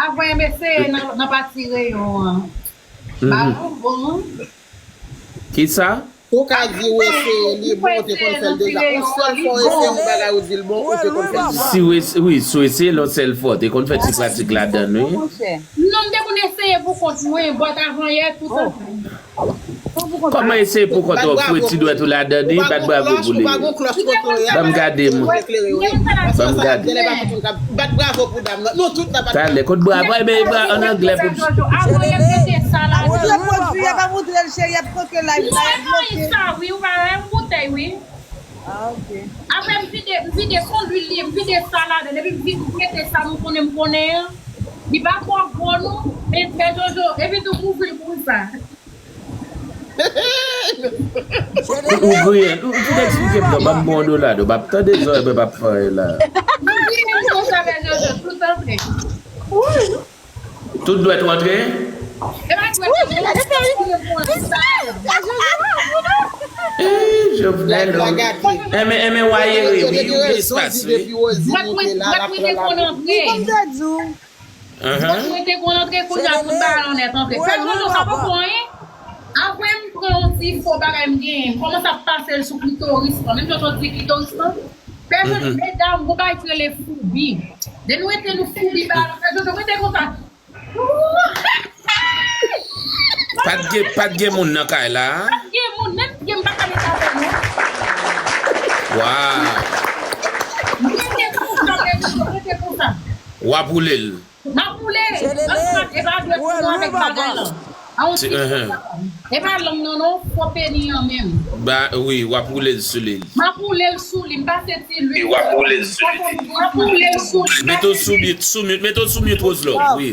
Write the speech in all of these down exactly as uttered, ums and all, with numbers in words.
Avan m eseye nan, nan pati reyon an. Ba nou bon. Kisa? Ou ka di ou eseye li bon, ou te konn fè l deja. Yon sèl fwa ou eseye yon bagay, ou di l bon, ou te konn fè l deja. Si w es-, wi, si w eseye l yon sèl fwa, ou te konn fè ti pratik ladan l, wi. Non, m te konn eseye pou kont mwen, but avan yè, tout an. Kòman eseye pou kont ou, foure ti dwèt ou ladan li, bat bravo pou li. Ban m gade, mwen. Ban m gade. Bat bravo pou dam nan. Nou tout la bat. Talè, kot bravo, e ben, e bra-, an anglè pou. Avan yè, mete sa la. Ou te pwodui, y ap montre l, cheri, y ap bloke live la, y ap bloke. Sa, wi, ou pa wè, yon boutèy, wi. Ah, ok. Apre, m vide, m vide fon lwil li, m vide sa ladan, epi m vide, m mete sa nou konnen m konnen an. Li pa twò gwo, non, men trè jojo, epi tou m ouvri l konsa. Ou griyen, ou, ou fin eksplike m non, ban m bon dola, non, m ap tande zòrèy mwen p ap fè anyen la. Ou griyen konsa, trè jojo, tout antre. Tout dwèt rantre? Epa dwèt rantre, se pou mwen pran sa. Eh, Jovenel, oh. Enben, enben, w a yere, wi, ou gen espas, wi. Dwèt mwen, dwèt mwen te konn antre. Dwèt mwen te konn antre, kounye a tout bagay lan nèt antre. Fè Jojo sa poko anyen. Apre m pran yon ti fo bagay m genyen, m kòmanse ap pase l sou klitoris lan. Menm jan w di klitoris lan. Fè Jojo, medam, gon bagay ki rele foubi. Lè nou rete nou foubi bagay lan, fè Jojo rete konsa. Pa t gen, pa t gen moun nan kay la. Pa t gen moun, menm gen m pa ka met avè nou. Waw. Mete konsa, mete konsa. W ap woule l. M ap woule. E pa dwèt mwen avèk bagay lan. A yon ti. E pa lang nan non, fò peni an menm. Ba, wi, w ap woule l sou li. M ap woule l sou li, m pase ti lwil. Wi, w ap woule l sou li. M ap woule l sou li. Mete w sou mute, sou mute, mete w sou mute, Roselove, wi.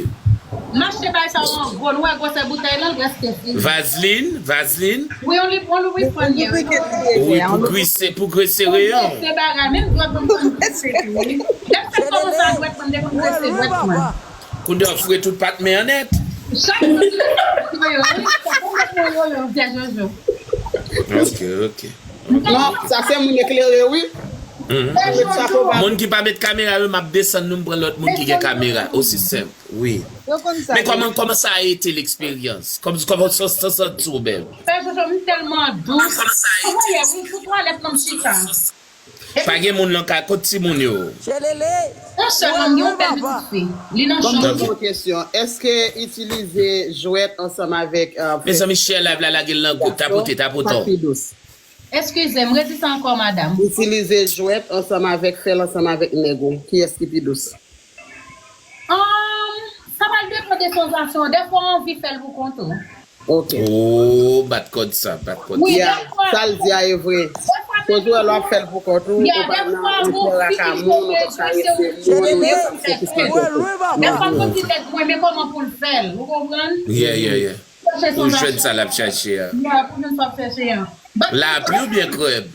M achte bagay sa yo an gwo, nou wè gwosè boutèy lan, l prèske fini. Vazlin, vazlin. Wi, on li, on li, wi, fòn ye, wi. Wi, pou grise, pou grise reyon. Pou grise bagay, menm dwèt mwen, fòn grise tou, wi. Lè m fè kòmanse a dwèt mwen, m te konn grise dwèt mwen. Kounye a, foure tout pat men an nèt. Chak jou, yo, yo, wi, sa konn met mwen yo, yo, Pè Jojo. Ok, ok. Non, sa se moun eklere, wi. Moun ki pa met kamera yo, m ap desann nou, m pran lòt moun ki gen kamera. Osi senp, wi. Men kòman, kòman sa a ete leksperyans? Kòman, kòman sa, sa, sa, santi w menm? Pè Jojo, m tèlman dous. Ou wè, wi, sou twalèt nan m chita. Pa gen moun nan kay, kot timoun yo? Yon sèl nonm, gen yon bèl pitit fi. Li nan chanm. Ban m poze w kesyon. Èske itilize jwèt ansanm avèk, euh, Mezanmi, share live la, lage l nan gwoup, tapote, tapote. Eskize m, redi sa ankò, madanm. Itilize jwèt ansanm avèk, fè l ansanm avèk nèg ou. Kiyès ki pi dous? Ahn, sa pral depann de sansasyon. Dèfwa w anvi fè l pou kont ou. Ok. Oh, bat kòd sa, bat kòd sa. Wi, dèfwa. Sa l di a e vre. Koz ou wè lè w ap fè l pou kont ou, ou pa nan, ou pran raka moun, ou pa karese moun, ou pa fè kis kis kis. Dèfwa m di nèg mwen, men kòman pou l fè l, ou konprann? Yeah, yeah, yeah. Ou jwenn sa l ap chache a. Yeah, pou jwenn sa l ap chache a. Lapli oubyen krèm?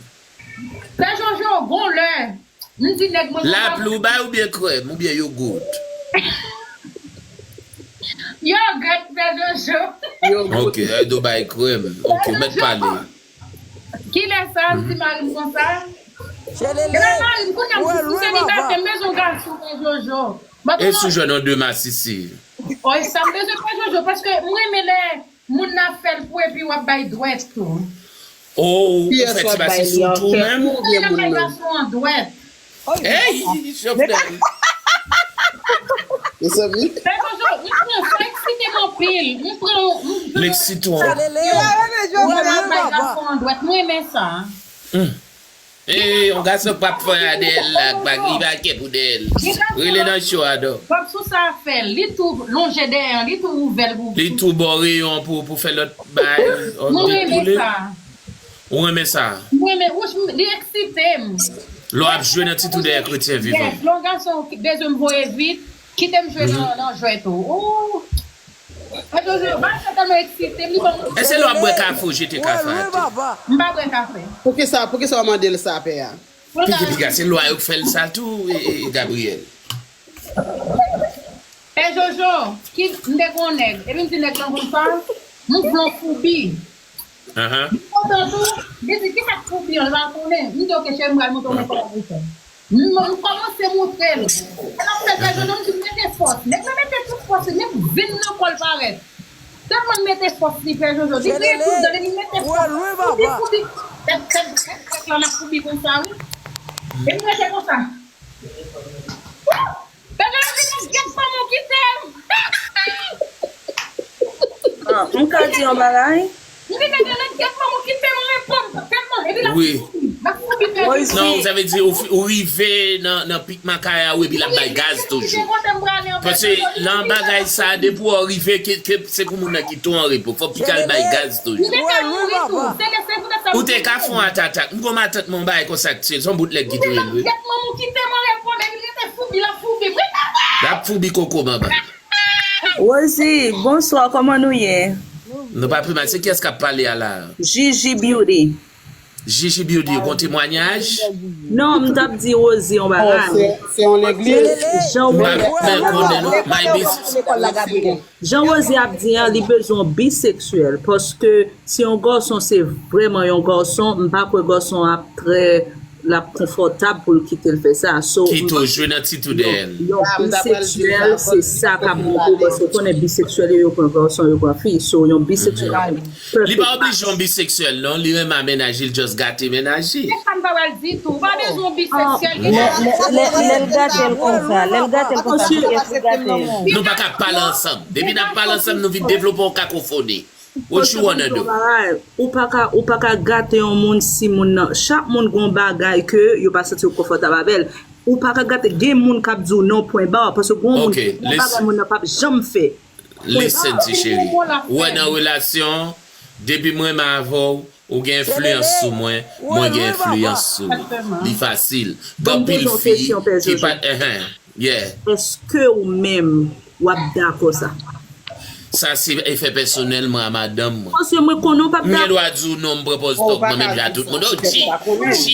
Pè Jojo, gon lè, m di nèg mwen konsa. Lapli ou bay oubyen krèm, oubyen yogourt? Yogourt, Pè Jojo. Ok, Edo bay krèm. Ok, mèt pale. Kilè sa, m di mari m konsa? Epa mari m, kounye a m di, m selibatè, m bezwen yon gason, Pè Jojo. E si w jwenn yon de masisi? Oy, sa m bezwen, Pè Jojo, paske m renmen lè moun nan ap fè l pou epi w ap bay dwèt tou. Oh, ou fè ti masisi w tou menm? Wi, l ap bay gason an dwèt. Hey, Jovenel. Mezanmi. Pè Jojo, m pran sa eksite m anpil. M pran, m pran. L eksite w. Mwen ap bay gason an dwèt. Mwen renmen sa. Ee, yon gason k p ap fè a dèyè l la, k pa, li pa kè pou dèyè l. Rele nan cho a, non. Bòb sou sa fè l, li tou lonje dèyè an, li tou ouvè l pou. Li tou ba w reyon pou, pou fè lòt bagay. Mwen renmen sa. Ou renmen sa? Mwen renmen, wouch, li eksite m. Lè w ap jwe nan ti tou dèyè kretyen vivan. Yes, lè yon gason bezwen m voye vit, kite m jwe nan, nan jwèt ou. Ooh. Pè Jojo, bagay sa tèlman eksite m, li ban m. Èske lè w ap bwè kafe, w jete kafe atè? M pa bwè kafe. Poukisa, poukisa w mande l sa, pè a? Piga, piga, se lwa yo k fè l sa tou, e, e, e Gabriel. Pè Jojo, ki, m te gon nèg, epi m di nèg lan konsa, m vle yon foubi. Li kontan tou, li di, "Kisa k foubi an?" L pa konnen. M di, "Ok, cheri, m pral montre w men kòman pou fè." M, m kòmanse montre l. Lè l ap fè l, Pè Jojo, m di l mete fòs. Nèg la mete tout fòs li, menm venn nan kò l parèt. Tèlman l mete fòs li, Pè Jojo. Li gen tout dan li, li mete fòs. Foubi, foubi. Tèt, tèt, tèt, tèt la, l ap foubi konsa, wi. Epi rete konsa. Pè Jojo di, "Nèg, get manman w kite m." Ah, m ka di yon bagay? Li di, "Nèg, nèg, get manman w kite m, reponn." Tèlman, epi l ap foubi, l ap foubi, Pè Jojo. Non, sa vle di ou, fi- ou rive nan, nan pik makaya ou epi l ap bay gaz toujou. Paske nan bagay sa, depi w rive, ke, ke se pou moun nan kite w an repo. Fòk pika l bay gaz toujou. Li te ka mouri tou. Se le, se poutèt sa. Ou te ka fè yon atatak. M gon matant mwen, yon bagay konsa k tye l. Se yon bout nèg ki touye l, wi. Get manman w kite m, reponn, epi l rete foubi, l ap foubi. L ap foubi koko manman. Rosie, bonswa, kòman nou ye? Nou pa pi mal. Se kiyès k ap pale a la? Gigi Beauty. Gigi Beauty, ou gon temwanyaj? Non, m t ap di Rosie yon bagay. Se, se yon legliz. Jan Rosie ap di an, li bezwen yon biseksyèl, paske si yon gason se vrèman yon gason, m pa kwè gason ap trè, l ap konfòtab pou l kite l fè sa. So, m pa, kite w jwe nan titid dèyè l. Yon biseksyèl, se sa k ap monte, paske w konnen biseksyèl yo, yo pran gason, yo pran fi. So, yon biseksyèl ap Li pa oblije yon biseksyèl, non. Li renmen a mennaj li, li just gate mennaj li. Se sa m ta pral di tou. Ou pa bezwen yon biseksyèl ki Lè, lè, lè, lè l gate l konsa, lè l gate l konsa, se kèk li gate l. Nou pa ka pale ansanm. Depi n ap pale ansanm, nou vin devlope yon kakofoni. What you wanna do? Ou pa ka, ou pa ka gate yon moun si moun nan, chak moun gon bagay ke yo pa santi yo konfòtab avè l. Ou pa ka gate, gen moun k ap di w non, pwen ba, paske gon moun, gon bagay moun nan p ap janm fè. Listen, ti cheri. Ou wè nan relasyon, depi m renmen avè w, ou gen enfliyans sou mwen, mwen gen enfliyans sou ou. Li fasil. Gen anpil fi ki pa, enhen, yeah. Èske ou menm, w ap dakò sa? Sa se efè pèsonèl mwen a madanm mwen. Paske mwen konnen w p ap dakò. M gen dwa di w non, m pran pòz tòg mwen menm jan tout moun. Oh, G, G,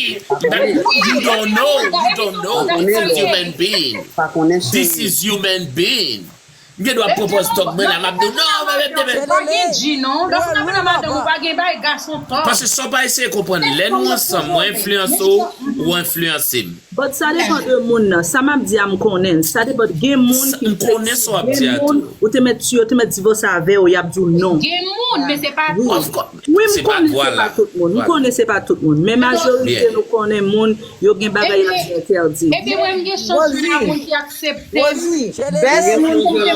you don't know, you don't know. This is human being. This is human being. M gen dwa pran pòz tòg mwen la, m ap di w, non, mwen menm demen. Pa gen G non. Lè w fin nan madanm ou pa gen bay gason tòg. Paske sa w pa eseye konprann, lè nou ansanm, mwen enfliyanse w, ou enfliyanse m. But sa depann de moun nan. Sa m ap di a, m konnen l. Sa depann, gen moun ki, m konnen sa w ap di a tou. Ou te mèt, si yo te mèt divòse avè w, y ap di w non. Gen moun, men se pa tout. Wi, m konnen se pa tout moun. M konnen se pa tout moun. Men majorite nou konnen moun, yo gen bagay y ap di entèdi. Epi mwen, m gen chans jwenn a moun ki aksepte m. Rosie, bèst moun ki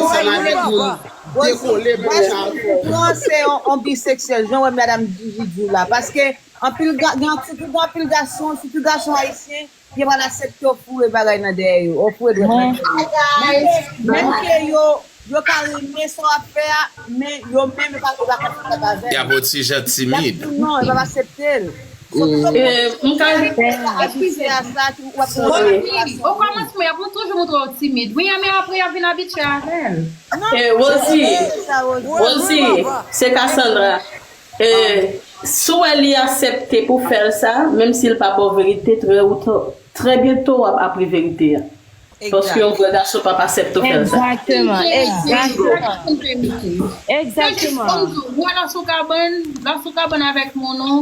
pran se yon, yon biseksyèl, jan wè madanm Gigi di w la. Paske anpil ga-, gen anpil, gen anpil gason, sitou gason ayisyen, yo pral aksepte w foure bagay nan dèyè yo, w foure dwèt nan dèyè yo. Menm ke, menm ke yo, yo ka renmen sa w ap fè a, men yo menm yo pa, yo pa konfòtab avè l. Y ap yon ti jan timid. Y ap di w non, yo p ap aksepte l. So, m ka abize a sa, ki w ap gen yon relasyon. O kòmansman, y ap toujou montre w timid. Wi, men apre, y ap vin abitye avè l. Rosie, Rosie, se Cassandra. E, si w wè li aksepte pou fè l sa, menm si l pa ba w verite, trè ou ta, trè byento w ap aprann verite a. Paske yon vrè gason p ap aksepte w fè l sa. Egzakteman, egzakteman. Egzakteman. Ou wè lè w sou kabann, lè w sou kabann avèk moun ou,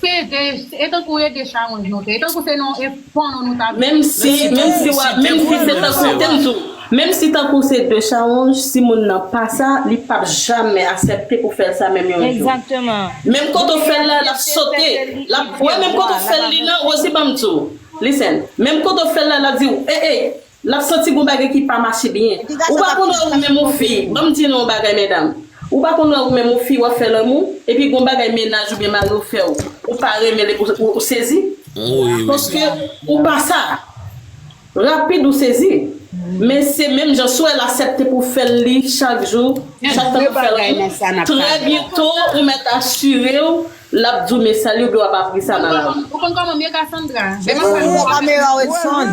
se de, e tankou e de chawonj nou te, e tankou se nan e pòno nou ta viv. Menm si, menm si w ap, menm si se tankou, tann sou, menm si tankou se de chawonj, si moun nan pa sa, li p ap jamè aksepte pou fè l sa menm yon jou. Egzakteman. Menm kote w fè l la, l ap sote. L ap, wè, menm kote w fè l li nan, Rosie, ban m di w. Listen, menm kote w fè l la, l ap di w, ey, ey, l ap santi gon bagay ki pa mache byen. Ou pa konn wè ou menm ou fi, ban m di nou yon bagay, medam. Ou pa konn wè ou menm ou fi, w ap fè lanmou, epi gon bagay mennaj oubyen mari w fè w, ou pa renmen l, ou, ou, ou sezi. Paske ou pa sa. Rapid ou sezi. Men se menm jan si w wè l aksepte pou fè l li chak jou, chak tan pou fè l, trè byento ou mèt asire w, l ap di w men sa li oubyen w ap apre sa nan lavi. Ou konn kòman m ye, Cassandra? Lè m ap fè l, kamera w e sonn.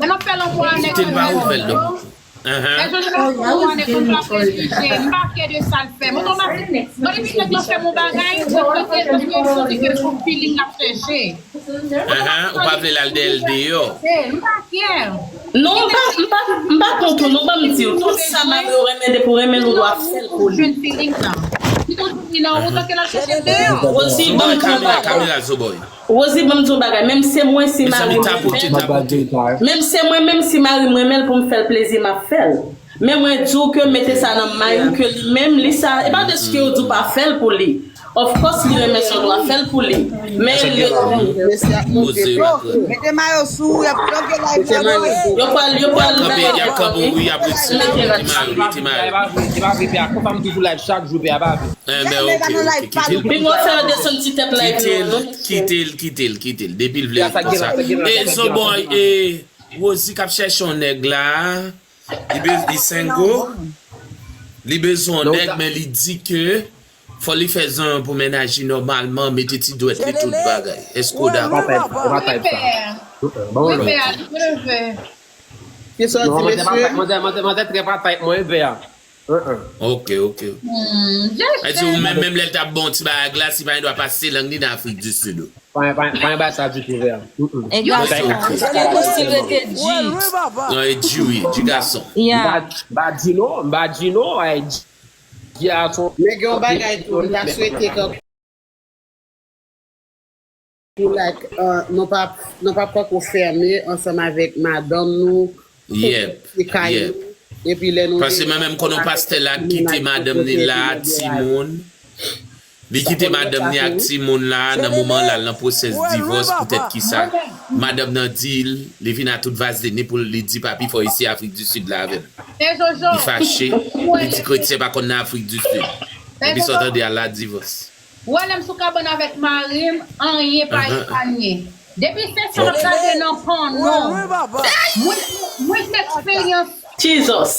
Lè m ap fè lanmou a nèg mwen yo. Lè Jojo ap fè lanmou a nèg mwen yo ap prejije. M pa fyè de sa l fè. Mwen tonbe atè. Mwen depi nèg lan fè m yon bagay, mwen santi, paske m santi ke se yon feeling l ap chèche. Ou pa vle l al dèyè l deyò. M pa fyè. Non, m pa, m pa, m pa kont ou, non, ban m di Tout sa mari w renmen, depi w renmen l, ou dwe fè l pou li. Jwenn feeling la. Li konn vin nan wout ke l al chèche deyò. Rosie, ban m di yon Kamera, bagay. Kamera, Zoboy. Rosie, ban m di yon bagay. Menm se mwen, si Mezanmi, mari m tapote, renmen l, tapote. menm se mwen, menm si mari m renmen l pou m fè l plezi, m ap fè l. Men mwen di w ke mete sa nan may ou ke li menm, li sa, e pa deske yo di w pa fè l pou li. Of course, li renmen sa, w dwe fè l pou li. Men li, Mesye ap monte. Poze, Yo, mete mayo sou ou, y ap bloke live la, boy. yo pral, yo pral Kanpe, y ap kanpe, wi, y ap retire. Ti mari, ti mari. Konpa m toujou live chak jou, pè a pa vle. Eh ben, ok, ok, kite l. Pi mwen fè yo desann ti tèt live Kite nou. l, kite l, kite l, kite l. Depi l vle ret konsa. E Zoboy, e Rosie k ap chèche yon nèg la. Li bez, li sengo. Li bezwen yon nèg, men li di ke fò li fè zan pou mennaj li nòmalman, mete ti dwèt li, tout bagay. Èske w dakò? Ou pa tayp sa. Ban mwen lòt. Ki sòti, mesye? Manzè trè pa tayp mwen, pè a. Ok, ok. Èske ou menm, menm lè l t ap bon ti bagay la, si pa gen dwa pase lang li nan Afrik di Sid ou? Pa pa pa ba sa ditou, pè a. E gason, se li tou si rete G. Non, e G wi, G gason. Yeah. Ba di non, ba di non, ay. Gason. Men gen yon bagay tou, m ta swete kankou, like, uh, nou pa, nou pa kankou fèmen ansanm avèk madanm nou, Yep, se kay yep. nou, epi lè nou Paske mwen menm konnen pastè la kite madanm ni la, timoun. Li kite madanm ni ak timoun la nan moman la, l nan pwosès divòs, poutèt ki sa? Madanm nan di l, li vin a tout vazlin ni pou l, li di pa pi fò isi Afrik di Sid la avè m. Li fache, li di kretyen pa konn nan Afrik di Sid. Epi sa w tande a la divòs. Ou wè lè m sou kabann avèk mari m, anyen pa epanyen. Depi se sa m ap gade nan pòno. Mwen, mwen se eksperyans. Jesus.